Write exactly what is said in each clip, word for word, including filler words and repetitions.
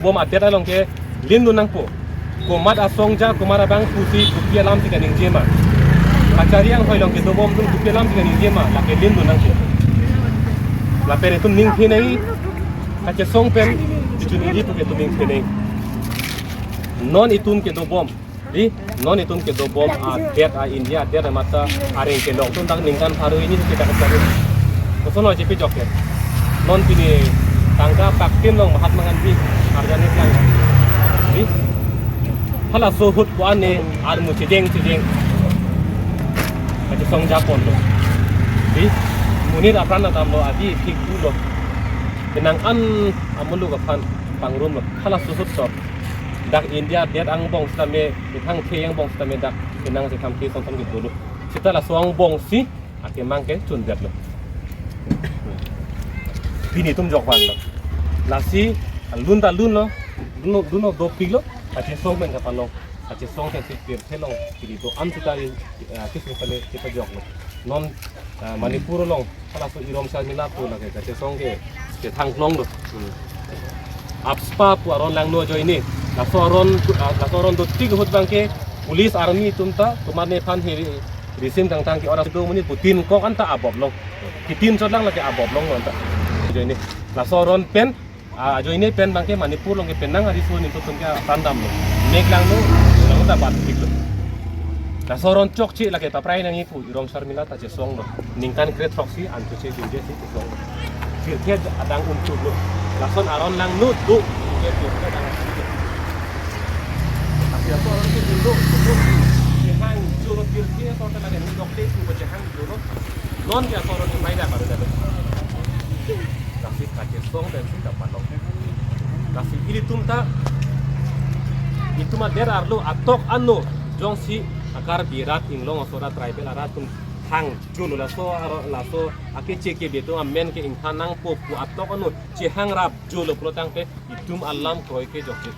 bom adet along ke lindun nangpo. Komat asongja, komat abang pusi kopi alam si kaningje ma. Kachari anghoi along kedobom atum kopi alam si kaningje ma, lake lindun nangpo. Lapen itum ning phinai, kachesong pen, bijun ili pu ke itum ning phinai. Non itum kedobom. Di, non itum kedobom adet a India adet a mata areng kelong atum dak ningkan pharo hini kita kachari. Koson lo chepi jok ke. Non pini tangka paktin long Mahatma Gandhi arjani klang. Di, halaso ahut ko-an ne armu chejeng chejeng. Kachesong japon lo. Di, monit apran atam lo adi thik tu lo. Penang an amulu kaphan pangrum lo. Halaso ahut so. Dak India adet angbong sitame, ithang the angbong sitame dak, inang si tham ke song song ke dolo. Sita laso angbong si, akemang ke chundet lo. Pini itum jok van lo. Lasi, lun ta lun lo, lun lo, lun lo dopik lo, kachesong pen kapalong. Kachesong pen si pirthe along, pini do-an sita, eh, kis sale kita jok lo. Non, eh, Manipur along, halaso Irom Sharmila pu lake kachesong ke, kethang klong do. Hmm. AFSPA pu aron langno ajoine. Laso aron, ah, laso aron dotik ahut abang ke police army atum ta komat nephan hiri risim kangtang ke ora do monit putin kok anta abop long. Kitin chot lang lake abop long anta. Ajoine. Laso aron pen, ah, ajoine pen abang ke Manipur along ke penang ariso ni atum ke tandam lo. Mek langno, langno ta bat tik lo. Laso aron chokche lake paprai nangji pu Irom Sharmila ta chesong lo. Ningkan kre throksi an chokche dunje si chesong lo. Pirthe adang umtu lo. Lason aron langno do. Pirthe adang umtu lo. Tapi laso aron ke dolo, dolo. Chehang jolo pirthe aso ta lake ni dokte tu chehang jolo. Non ke aso aron ke maida baru dado. Lasi kachesong pen si kapalong. Lasi ilitum ta, itum adet arlo atok ano, jongsi a Karbi rat inglong aso rat tribal arat atum thang jolo laso aro, laso akeche kebe atum amen ke ingthan nangpo pu atok ano chehang rap jolo pulo tangte itum alam kroi ke jokje.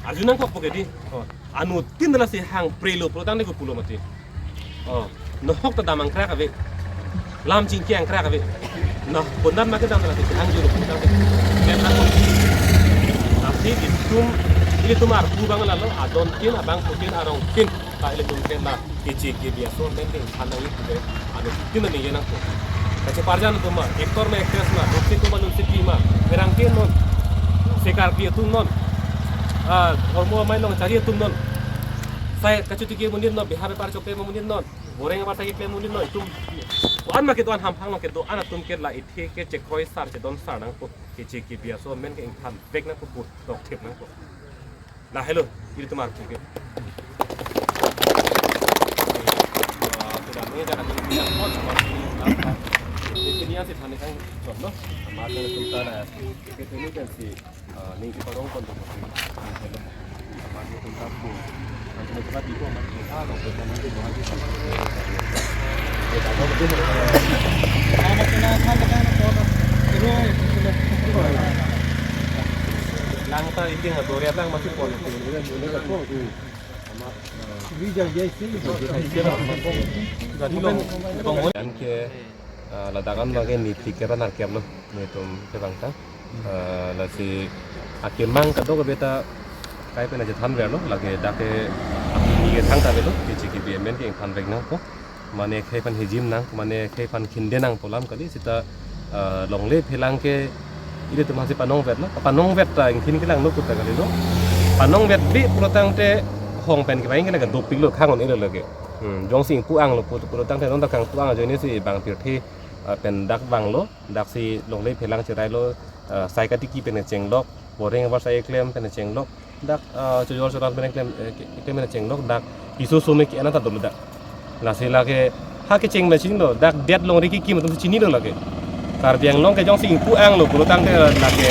Arju nangkokpo ke di. Oh. Anuttin lasi hang prelo pulo tangte kopulo mati. Oh, nohok ta dam angkrak ave. Lam chingki angkrak ave. Nah, bondan ma kedam lasi hang jolo pulo tangte. Ken ako. Lasi itum, ilitum arpu abang lalo, adon tin, abangphutin, arong tin. Ta ilitum pen la keche kebe aso pen ke ingthan nangji pu ke anuttin ningje nangpo. Kacheparjan atum ma, actor ma actress ma, lupsi atum ma lupsi pi ma, pherangke non, sekarpi atum non, ah, hormu amei along chari atum non, sai kachotiki amonit non, beha bepar chokle amonit non, boreng abar sai keklem amonit non, itum ko-an ma kedo-an hamphang along kedo-an atum ke la ithe ke chekroi sar chedon sar nangpo, keche kebe aso amen ke ingthan vek nangpo pu tokthip nangpo. Lahelo, ilitum arpu ke. Ah, sudah ini jangan ini kita pot sama si apa. Ini dia si tani kan contoh, sama ada kita ada. Kita ini kan si, ah, ini kita orang pun tuh. Sama dia pun tahu. Nanti kita di bawah masih kita, kalau kita nanti bawah kita. Langta iting adore lang masih pon. Jadi long, long. Anke, ah, ladak an bang ke niti ke ranar kep lo, netum ke bang ta. Ah, lasi akemang kadokave ta kai pen aja than ver lo, lake dak ke ni ke thang ta ve lo, keche kebe amen ke than vek nangpo. Mane khei aphan hijim nang, mane khei aphan khinde nang pu alam kali sita, eh, longle phelang ke ilitum aphan si panong vet lo. Panong vet ta ingthin kelang lo pu ta kali lo. Panong vet bi pulo tangte hong pen kevang ke lake dopik lo khang on ilo lake. Hmm, jongsi ingpu ang lo pu, pulo tangte non ta kangpu ang ajoine si bang pirthe, eh, pen dak vang lo, dak si longle phelang cherai lo, eh, sai katiki pen chenglok, boreng abar sai klem pen chenglok. Dak, ah, chojor choran pen klem, eh, ke-, klem pen chenglok dak piso some ke-en ta dolo dak. Lasi lake ha kecheng machine lo dak det longri kekim atum chini lo lake. Karbi Anglong ke jongsi ingpu ang lo pulo tangte lake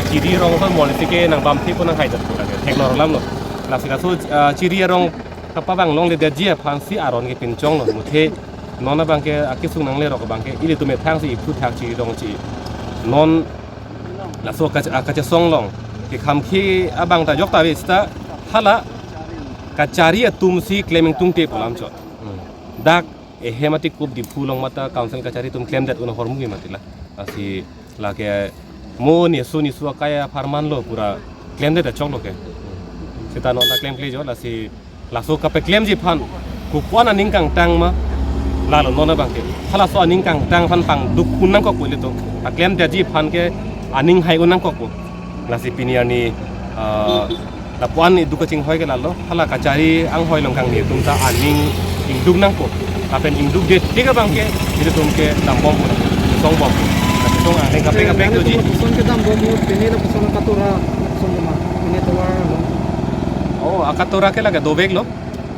chiri rong son mol si ke nang bam thi ko nang hai dat ko lake. Theklong alam lo. Lasi laso, ah, chiri arong kapavang longledetji aphan si aron ke pinchong lo. Muthe non abang ke akesung nangle rok abang ke ilitum methang si iphu thak chiri rong chi. Non laso kach-, ah, kachesong along. Ke kham khi abang ta jok ta ave sita hala kachari atum si klem ingtungte pu alam chot. Hmm. Dak ehem ati kup Diphu along mata council kachari atum klemdet un ahormu ke mati la. Lasi lake Mo nesu nesu akai apharman lo pura klemdet choklo ke. Seta non ta klemkle jo, lasi laso kapeklemji aphan kopuan aning kangtang ma, lalo non abang ke. Halaso aning kangtang aphan pangduk un nangkokpo ilitum. Aklemdetji aphan ke aning hai un nangkokpo. Lasi pini arni, ah, lapuan iduk kachinghoi ke lalo, hala kachari anghoi along kangni atum ta aning ingduk nangpo. Lapen ingdukdet tik abang ke, ilitum ke dambompo, songbom. Kachesong angdeng kaprek kaprek doji. Lapuson ke dambom, pini lapuson akatora, lapuson doma, pini tovar along. Oh, akatora ke lake doveklo.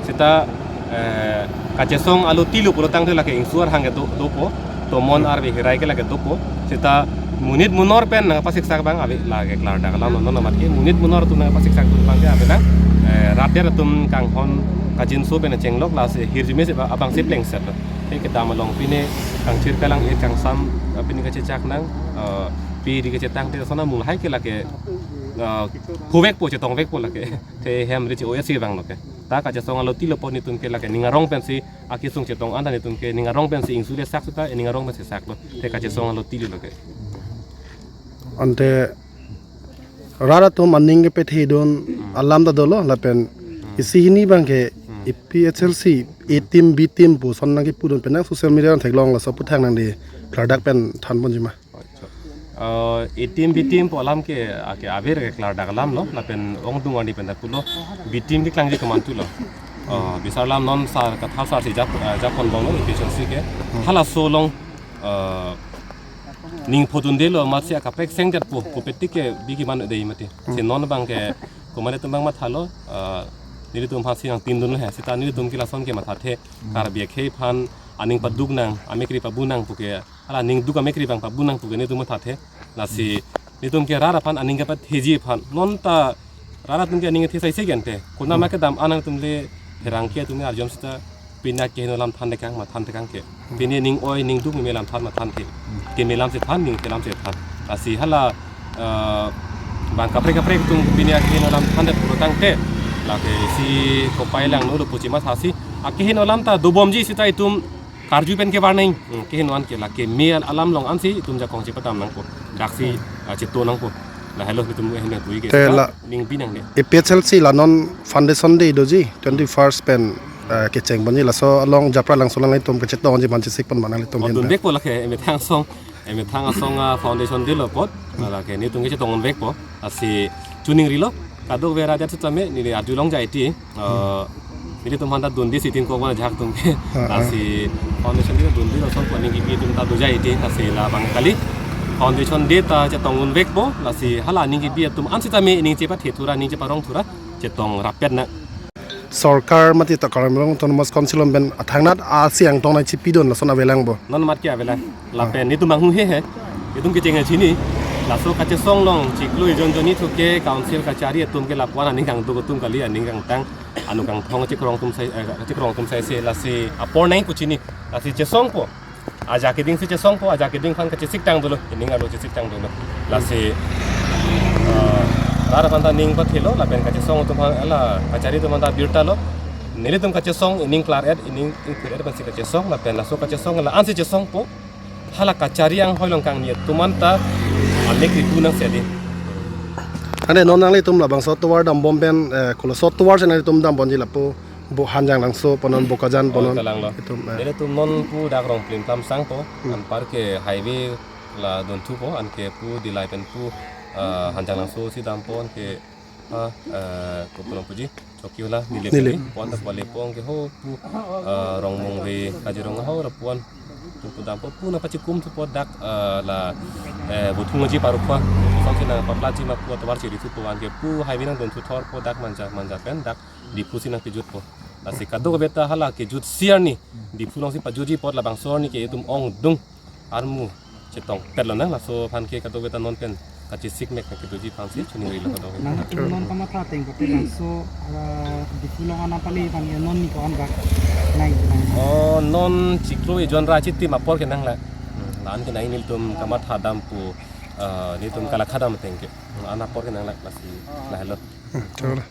Seta, eh, kachesong alotilo pulotangte lake ingsu arhang ke do, dopo. Tomon arve hirai ke lake dopo. Seta monit monor pen nangpasiksak abang ave, lake klardak alam non amat ke. Monit monor atum nangpasiksak atum abang ke avelang. Eh, rat der atum kanghon kachinso pen chenglok, lasi hirjume si abang si plengset lo. Te kedam along pine kangchir kalang-et kangsam, eh, pine kachechak nang, eh, piri kachetangte sona mulhai ke lake, eh, puvekpo, chetongvekpo lake. Te hem ri che-o-et si abang lo ke. Ta kachesong alotilo apot netum ke lake ning arong pensi akesung chetong an ta netum ke ning arong pensi ingsu le sak seta ning arong pensi saklo. Te kachesong alotilo lo ke. Ante rat atum aning kepethedun alam ta dolo lapen isi hini abang ke A P H L C A team B team pu son nangkepudun penang social media nang theklong, laso aputhak nangli klardak pen thanponji ma? Eh, A team B team pu alam ke, ake aber ke klardak alam lo, lapen ongdung arni pen ta pulo, B team keklangji komantulo. Eh, bisar alam non sar kathar sar si jak, eh, jakponbomlo A P H L C ke. Halaso along, eh, ning photunde lo, amatsi akaprek sengdet po, pupet tik ke bigi man dei mati. Si non abang ke, komat atum abang mathalo, eh, nelitum aphansi nangpindunlo he, seta nelitum ke lason ke mathathe, Karbi akhei aphan aning paduk nang, amekri pabu nang pu ke, hala aning duk amekri abang pabu nang pu ke netum mathathe. Lasi netum ke rat aphan aning kepatheji aphan. Non ta rat atum ke aning kethe saise gente. Konat ma kedam an atum le pherangke atum le arjom seta pini akeheno alam thantekang ma thantekang ke. Pini ning oi ning duk me alam than ma thanthe. Keme alam si than, ning keme alam si than. Lasi hala, eh, bang kaprek kaprek atum pini akeheno alam thandet pulotangte, lake isi kopai langno lo puchima thasi. Akeheno alam ta dobomji seta itum karju pen kevar nang, hmm, keheno an ke lake me alam along ansi itum jakong chepadam nangpo. Daksi, ah, cheto nangpo. Lahelo itum hena pui ke. Te seta la ning binang de. A P H L C la non foundation day doji, twenty-first pen, ah, kechengponji, laso along Japralangso alanglitum kachetongji aphan chesikpon ma nanglitum Oh, hin ta. Dunvekpo lake, emethang asong, emethang asong, ah, foundation day lo apot. Lake netum kachetongvekpo. Lasi choningrilo, kadokave rat det sitame, neli arjulong jai ti, eh, nelitum aphan ta dunde si tin kok wana jak atum ke. Ah, ah. Lasi foundation day ta dunde lason pu aning kebi atum ta do jai ti, lasi labang kali. Foundation day ta chetong unvekpo, lasi hala aning kebi atum an sitame ning chepathe thura, ning cheparong thura, chetong rapet nang. Sorkar mati ta Karbi Anglong Autonomous Council pen athangnat asi angtong nang chipidun lason avelang bo. Non amat ke avelang. Lapen netum bang hu he he. Itum kecheng chini. Laso kachesong along chiklo ejon jonni thu ke council kachari atum ke lapuan aning kangduk atum kali, aning kangtang, anu kangthong chekrong atum sai, eh, chekrong atum saise, lasi apor nang pu chini. Lasi chesongpo. Ajak keding si chesongpo, ajak keding aphan kachesik tang dolo, ining arlo chesik tang dolo. Lasi, eh, rat aphan ta ning pathelo, lapen kachesong atum aphan, hala kachari atum aphan ta birta lo. Nelitum kachesong, ining klar-et, ining ingpir-et pensi kachesong, lapen laso kachesong la ansi chesongpo. Hala kachari anghoi along kangni atum an ta amekri pu nang sedi. Ante non nanglitum labangso tovar dambom pen, eh, koloso tovar si nanglitum damponji lapu, bo Hanjanglangso punon, Bokajan punon. Oh, kalanglo. Itum, eh. Nelitum non pu dak Rongplim Klamsang po, Hmm. anpar ke highway la dunthupo, anke pu Dillai pen pu, eh, Hanjanglangso si dampo, anke, ah, eh, kopunon puji, Chokihola, Nilip. Nilip. Puan ta puan le puan ke ho pu, eh, Rongmongve, Kajirong ho ra puan. Tu pu dampo pu nangpachikum thupo dak, eh, la, eh, Bothung Aji paruk pa. Song si nangpaplotji ma pu tovar chiri thupo, anke pu highway nangdunthu thorpo dak Manja, Manja pen dak Diphu si nangpejutpo. Lasi kadokave ta hala kejutsi arni Diphu alongsi pajutji apot labangso arni ke itum ongdung armu chetongpetlo nang, laso aphan ke kadokave ta non pen kachesik mek nangkedoji aphansi choningrilo kadokave. Nangtum non kamatha ateng pute bangso, ah, Diphu along anam pale aphan ke non ni ko-an bak nai nai. Oh, non chiklo ejon ra chitim apor ke nanglak. Hmm, la-an ke nai nelitum kamatha dam pu, ah, nelitum kalakha dam ateng ke. An apor ke nanglak lasi lahelo. Hmm, chalo.